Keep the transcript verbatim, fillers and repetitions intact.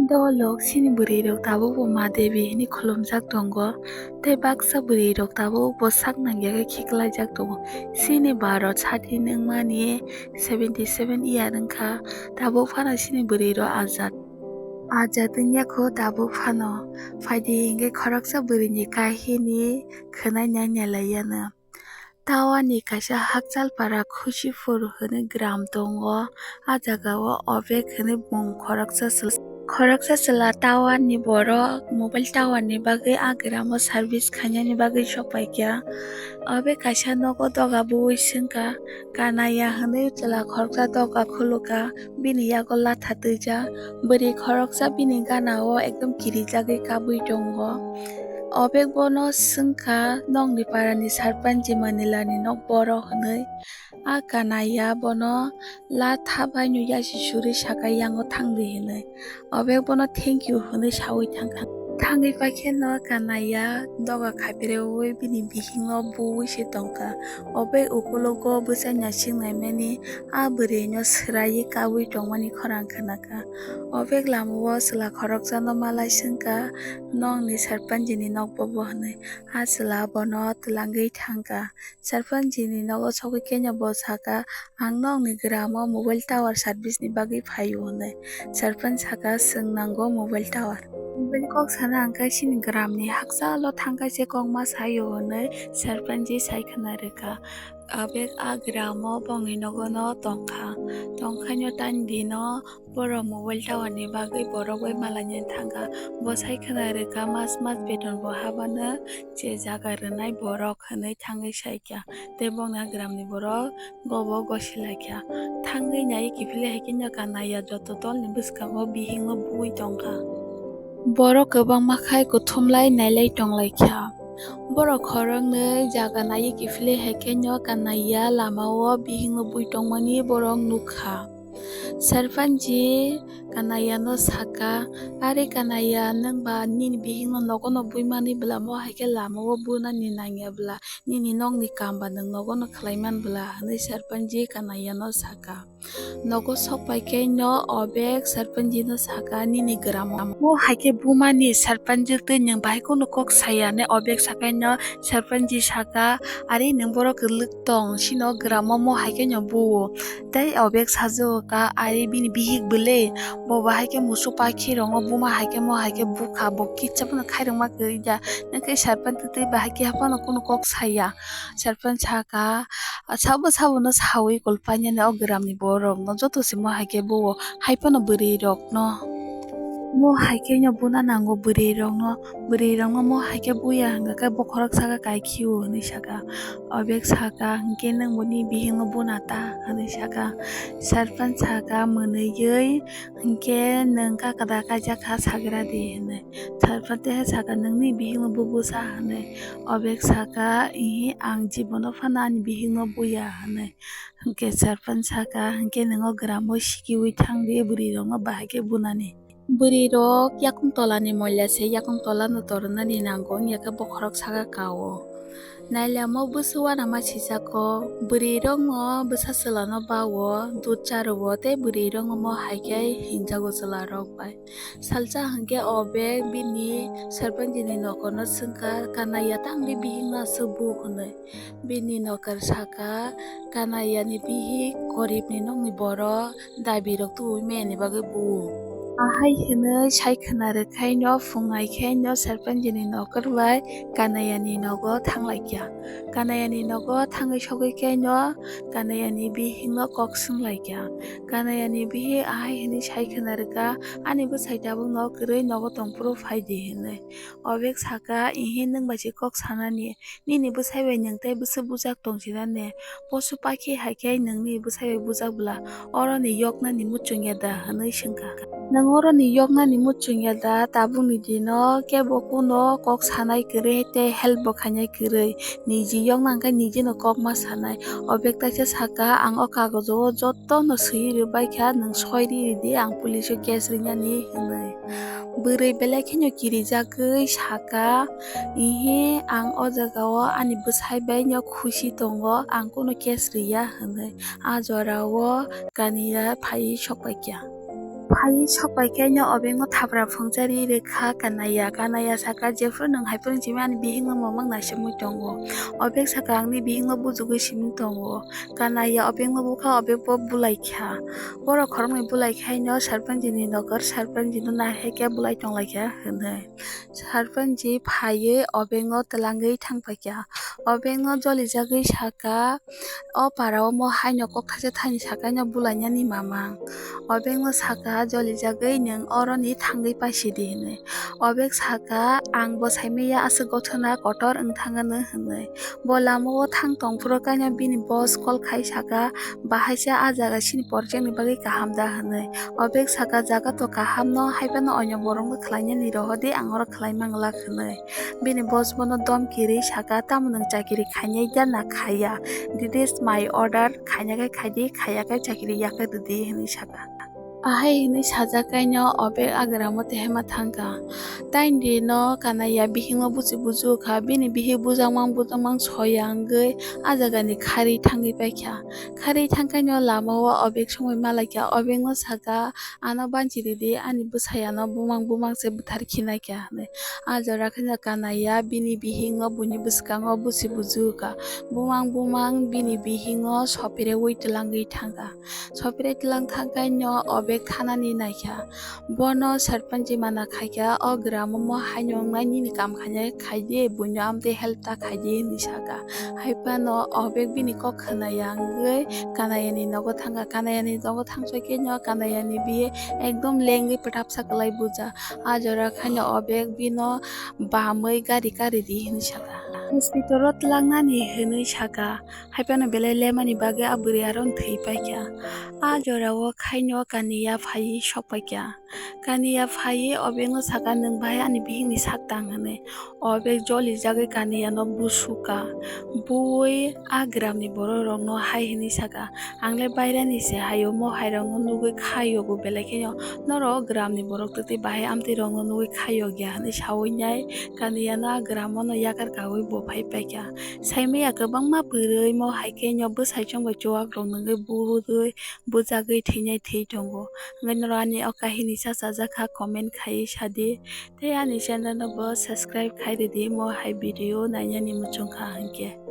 Dolok chini bwrwi rok tabuk bo Ma Devi hinwi khulumjak tongo, tei baksa bwrwi rok tabuk bo sak nangya khe khiklaijak tongo. Chini Bharat sadhin wngmani seventy seven year wngkha, tabuk phano chini bwrwi rok ajat. Ajat wngya kho tabuk phano. Phaidi hinkhe khoroksa bwrwini kahini khwnai nai nailaiyano. Tawani kaisa Hakchal para Khushipur hwnwi gram tongo. A jagao Obek hwnwi bung khoroksa chwla, khoroksa chwla tower ni borok mobile tower ni bagwi a gramo service khainani bagwi sokpaikha. Obek kaisa nogo doga bui swngkha, Kanaiya hwnwi chwla khoroksa doga khulukha. Bini yago latha twijak, bwrwi khoroksa bini gana-o ekdom kirijagwi kabwi tongo. Obek bono swngkha, "Nokni parani sarpanchi Manilani nok boro?" hwnwi. A Kanaiya bono latha baino yasi surwi sakha, "Yango thangdi," hwnwi. Obek bono "Thank you," hwnwi saui thangkha. Thangwi paikheno Kanaiya doga khaipereui bini bihikno buui se tongkha. Obek ukulogo bwsai naising naimani a bwrwino swraiwi kabui tongmani khorang khnakha. Obek lamao chwla khoroksano malai swngkha, "Nokni sarpanchini nok bobo?" hwnwi. A chwla bono twlangwi thangkha. Sarpanchini nogo sogwi khenyo bo sakha, "Ang nokni gramo mobile tower service ni bagwi phaio," hwnwi. Sarpanch sakha, "Chwng nango mobile tower." Mobile kok sana hwnkhe chini gramni hakchalo thangkha se kok ma saio, hwnwi sarpanchi sai khna rwkha. Obek a gramo bongni nogono tongkha. Tongkhaino tani dino borok mobile tower ni bagwi borok bai malaina thangkha. Bo sai khna rwkha, mas mas beton bo habano je jaga rwnai borok hwnwi thangwi saikha. Tei bongni a gramni borok bobo gosi laikha. Thangwi nai kiphilwi hai kheno Kanaiya joto dolni bwskango bihikno bui tongkha. Borok kwbangma khai kuthumlai nailai tonglaikha. Borok khoroknwi jaga naiwi kiphilwi hai kheno Kanaiya lamao bihikno bui tongmani borok nukha. Sarpanchi Kanaiyano sakha, "Are Kanaiya, nwng ba nini bihikno nogono buimani bwla mo hai khe lamao bunani nangya bwla, nini nokni kam ba nwng nogono khlaiman bwla," hwnwi sarpanchi Kanaiyano sakha. Nogo sokpai khe no Obek sarpanchino sakha, "Nini gramo mo hai khe bumani sarpanchi twi nwng bahai kunu kok saya?" hwnwi Obek sakha no sarpanchi sakha, "Are nwng borok kwlwk tong, chini o gramo mo hai khe no buo." Tei Obek sajwkha, "Are bini bihik bwle, bo bahai khe musuk pakhi rokno buma hai khe mo hai khe bukha, bo kitsa phano khairokma kwrwi da, nwng khe sarpanchi twi bahai khe haphano kunu kok saya." Sarpanch sakha, "Sabo sabono saui kol painani o gramni borokno, joto se mo hai khe buo, hai phano bwrwi rokno." "Mo hai khe no buna nango bwrwi rokno, bwrwi rokno mo hai khe buya hwnkha khe bokhorok saka kaikhio," hwnwi sakha. Obek sakha, "Hwnkhe nwng boni bihikno buna ta?" hwnwi sakha. Sarpanch sakha, "Mwnwiwi, hwnkhe nwng kaka da kaijak kha sagra di," hwnwi. Sarpanch tei sakha, "Nwngni bihikno bubu sa?" hwnwi. Obek sakha, "Ihi, ang jibono phano ani bihikno buya," hwnwi. Hwnkhe sarpanch sakha, "Hwnkhe nwng o gramo sikiui thang di, bwrwi rokno bahai khe bunani." Bwrwi rok yakung tolani moila se yakung tolano tornani nango, wngya khe bokhorok saka kao. Nailamo bwswk uanama sijako, bwrwi rokno bwsa chwlano bao, dud charuo tei bwrwi rokno mo hai khe hinjago chwla rok bai. Salsa hwnkhe Obek bini sarpanchini nokorno swngkha, "Kanaiya tangdi bihikno aswk bu?" hwnwi. Bini nokar sakha, "Kanaiyani bihik, goribni nokni borok, dabirok tubuimani bagwi bu." Ahai hwnwi sai khna rwkhaino phungai khaino sarpanchini nokar bai Kanaiyani nogo thanglaikha. Kanaiyani nogo thangwi sogwi khaino Kanaiyani bihikno kok swnglaikha. Kanaiyani bihik ahai hwnwi sai khna rwkha, "Ani bwsai tabuk nok kwrwi nogo tongphuru phaidi," hwnwi. Obek sakha, "Ihi, nwng bai se kok sanani, nini bwsai bai nwng tei bwswk bujak tong sinani? Posu pakhi hai khe nwngni bwsai bai bujak bwla, oroni yoknani muchungya da?" hwnwi swngkha. "Nwng oroni yoknani muchungya da? Tabukni dino kebo kuno kok sanai kwrwi tei help bo khainai kwrwi, niji yokna hwnkhe nijino kok ma sanai." Obek taisa sakha, "Ang o kagojo o jotono swiwi rwbaikha, nwng soi riri di, ang police o case rinani," hwnwi. Bwrwi belai kheno kirijagwi sakha, "Ihi, ang o jagao ani bwsai bai no khusi tongo, ang kuno case riya," hwnwi. A jorao Kaniya phaiwi sokpaikha. Phaiwi sokpai khe no obengno thapra phungjari rwkha Kanaiya. Kanaiya saka, "Jephru nwng hai phano simi ani bihikno mamang naisimwi tongo." Obeng saka, "Ang ni bihikno bujugwi simi tongo." Kanaiya obengno bukha, obeng bo bulai kha. Borok khoroknwi bulai khaino Sarpanjini nokar, Sarpanjino naihaikhe bulai tonglaikha hwnwi. Sarpanji phaiwi obengno twlangwi thangpaikha. Obengno jolijagwi saka, "O para omo haino kok thaisa thani sakaino bulainani mamang." Obengno saka, "Jolijagwi nwng oroni thangwi paisidi," hwnwi. Obeng saka, "Ang bo saimaya aswk gothona kotor wng thangano," hwnwi. Bo lamao thang tongphuru kaino bini boss call khai saka, "Bahaisa a jaga sini porjekni bagwi kaham da?" hwnwi. Obeng saka, "Jaga to kaham no, haiphano oino borokno khlainani rohordi, ang oro khlai manglak," hwnwi. Bini boss bono domki rwi saka, "Tamo nwng chakiri khainai da na khaiya? This is my order, khaina khe khaidi, khaiya khe chakiri yakhe rwdi," hwnwi saka. Ahai hwnwi sajak kaino obeng a gramo tehema thangkha. Taini no Kanaiya bihikno buchi buju kha, bini bihik bujakmang bujakmang soya wngwi a jagani kharwi thangwi paikha. Kharwi thangkaino lamao obeng songwi malaikha, obengno saka, "Ano banchi ridi, ani bwsai ano bumang bumang se bwthar khinaikha," hwnwi. A jora kheno Kanaiya bini bihikno buini bwskango buchi buju kha. Bumang bumang bini bihikno sopireui twlangwi thangkha. Sopire twlang thangkaino obeng thanani naikha. Bono Sarpanji mana khaikha, "O gramo mo haino wngnai, nini kam khainai khaidi, buino amtwi help ta khaidi," hwnwi saka. Haiphano obeng bini kok khwnaya wngwi Kanayani nogo thangkha. Kanayani nogo thangsaikhe no Kanayani biye ekdom lengwi pwthapsa kwlai buja. A jora khaino obeng bino bamwi gari karidi hwnwi saka. Hospital o twlangnani hwnwi saka. Haiphano belai lemani bagwi a bwrwi aro thwi paikha. A jorao khaino Kaniya phaiwi sok paikha. Kaniya phaiwi obengno saka, "Nwng bahai ani bihikni sak tang," hwnwi. Obeng jolijagwi Kaniyano busuka. Buwi a gramni bororokno hai hwnwi saka, "Ang le bairani se hai, omo hairokno nugwi khayogo, belai kheno norok gramni borok twtwi bahai amtwirokno nugwi khayokya," hwnwi saui nai Kaniyano a gramono yakar kaui bo phai paikha. Saimaya kwbangma bwrwi mo hai khe no bwsai chwng bai chuwak rok nungwi budwi bujagwi thwinai thwi tongo. Hwnkhe norok ani o kahini cha chajak kha comment khaiwi sadi tei ani channel no bo subscribe khai ridi mo hai video nainani muchung kha hwnkhe.